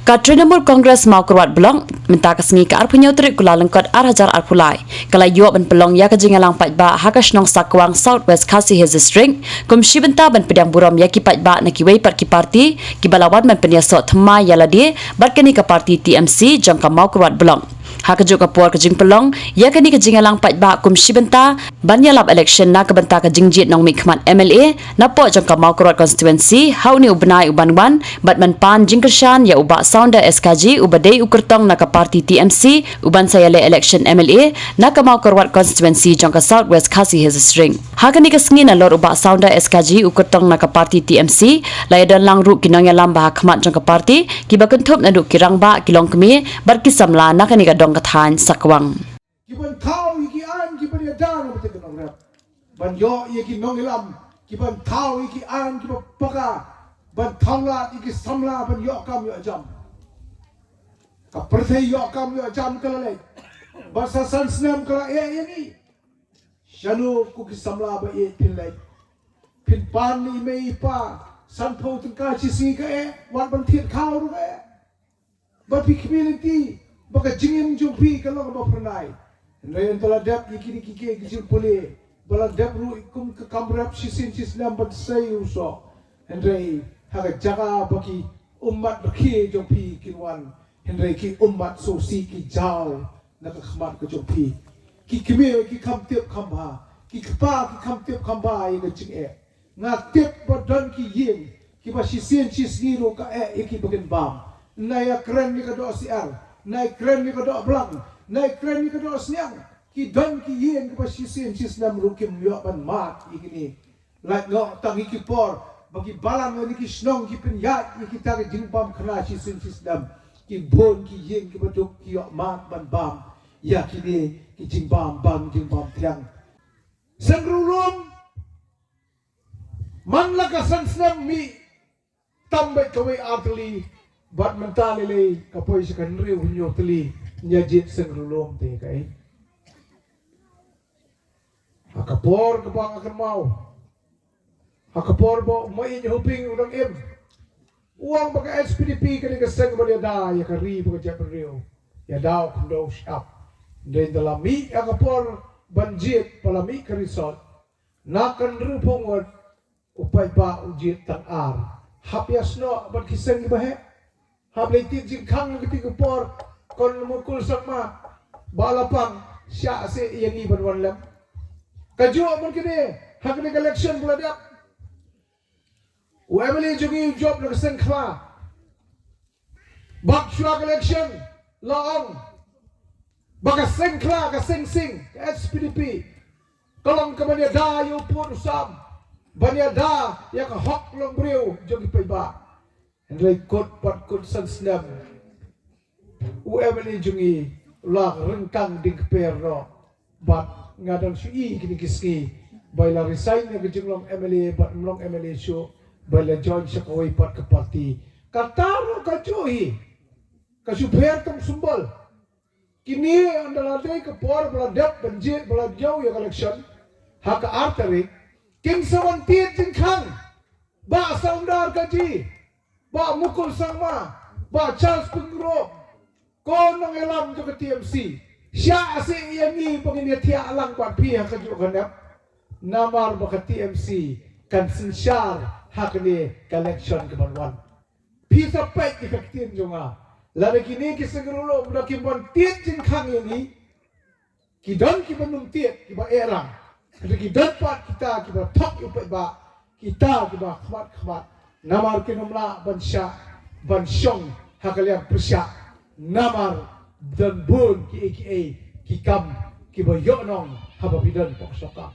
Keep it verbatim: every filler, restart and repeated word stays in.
Ka Trinamool Congress Mawkyrwat Block mynta ka sngi ka arphew hynñiew tarik Kyllalyngkot ar hajar arphew lai ka la ïoh ban pynlong ïa ka jingïalang paidbah ha ka shnong Sakwang, South West Khasi Hills District, kum shi bynta ban pdiang burom ïa ki paidbah na kiwei pat ki parti kiba la wan ban pynïasoh thymmai ïa lade bad kane ka parti T M C jong ka Mawkyrwat Block. Ha kajuh ka por ka jingpynlong ïa kane ka jingïalang paidbah kum shi bynta ban ïalap election na ka bynta ka jingjied nongmihkhmat M L A napoh jong ka Mawkyrwat constituency ha une u bnai u ban wan, bad ban pan jingkyrshan ïa u Bah Sounder S Kaji uba dei u kyrtong na ka parti T M C u ban sa ïaleh election M L A na ka Mawkyrwat constituency jong ka South West Khasi Hills District. Ha kane ka sngi nalor u Bah Sounder S Kaji u kyrtong na ka parti T M C, la ïadon lang ruh ki nongïalam ba ha khmat jong ka parti kiba kynthup naduh ki rangbah, ki longkmie bad ki samla na kane ka dong ka thaiñ Sakwang. Ki ban thaw ïa ki aiñ kiba ïada na bynta ka nongrep, ban ïoh ïa ki nongïalam ki ban thaw ïa ki aiñ kiba paka, ban thaw lad ïa ki samla ban ïoh kam ïoh jam. Ka pyrthei ïoh kam ïoh jam ka la leit, ba sa san snem ka la eh ïa ngi. Shano ko ki samla ba ïeit phin leit? Phin pan ïa i mei i pa sanphew tyngka shi sngi ka eh, wat ban thied khaw ruh ka eh. Ba phi khmih lynti ba ka jingim jong phi ka long ba phyrnai. Hynrei ynda la dep ïa kine ki, ki, ki jingpule, ba la dep ruh kum ka kam rep shisien shisnem ban sei u soh. Hynrei ha ka jaka ba ki ummat rkhie jong phi kin wan, hynrei ki ummat sngewsih ki jaw na ka khmat ka jong phi. Ki kmie ki kham tip kham bha, ki kpa ki kham tip kham bha ïa ka jingeh. Nga tip ba don ki ïing kiba shisien shisngi ruh ka eh ïa ki ba kin bam. Nai ïa kren ïa ka doh syiar, nai kren ïa ka doh blang, nai kren ïa ka doh sniang. Ki don ki ïing kiba shisien shisnem ruh kim ïoh ban mad ïa kine. Lait noh tang ïa ki por ba ki balang lane ki shnong ki pynïaid ïa kita ki jingbam khana shisien shisnem. Ki bun ki ïing kiba duk ki ïoh mad ban bam ïa kine ki jingbam bam jingbam thiang. Seng Riewlum, man la ka san snem mih tam beit kawei ar tylli, bad mynta lei lei ka poi sha ka hynriew hynñiew tylli ñia jied Seng Riewlum te kaei. Ha ka por kaba nga kynmaw, ha ka por ba u Maieit Hoping u dang im, u ong ba ka S P D P ka dei ka seng ba ïada ïa ka ri bad ka jaitbynriew, ïada u khyndew shyiap. Hynrei ynda la mih ha ka por ban jied, ba la mih ka result, na ka hynriewphew ngut u paidbah u jied tang ar. Hap ïasnoh bad ki seng kiba heh. Hap leit tied jingkhang ha kiti ki por. Kon Mukul Sangma, Bah Lapang, shah seh ïa ngi ban wan lem. Kajuh ban kine, ha kane ka election ba la dep, u M L A jong ngi u jop na ka seng Khla. Bad shuwa ka election la ong ba ka seng Khla, ka seng Sing, ka S P D P ka long ka ban ïada ïa u pud u sam, ban ïada ïa ka hok longbriew jong ki paidbah. Hynrei kut bad kut san snem u M L A jong ngi u la ryngkang dieng kper noh. Bad nga dang shu i kine ki sngi ba i la resign na ka jinglong M L A bad ym long M L A shuh, ba i la join sha kawei pat ka party. Kata ruh kajuh hi, ka shu pher tang symbol. Kine ynda la dei ka por ba la dep ban jied, ba la ñiew ïa ka election ha ka ar tarik, kin sa wan tied jingkhang. Bah Saundar Kaji, Bah Mukul Sangma, Bah Charles Pyngrope, ko nongïalam jong ka T M C, shah seh ïa ngi ba ngin ïa thiah lang bad phi ha kajuh ka nep. Namar ba ka T M C kan synshar ha kane ka election ka ban wan. Phi sa peit ïa ka ktien jong nga, lada kine ki Seng Riewlum da kim wan tied jingkhang ïa ngi, ki don kiba nym tied, kiba eh rang. Hynrei ki don pat kita kiba thok ïa u paidbah, kita kiba khmat khmat. Namar kin ym lah ban shah, ban shong ha ka liang pyrshah. Namar don bun kiei kiei ki kam kiba ïohnong haba phi don pok soka.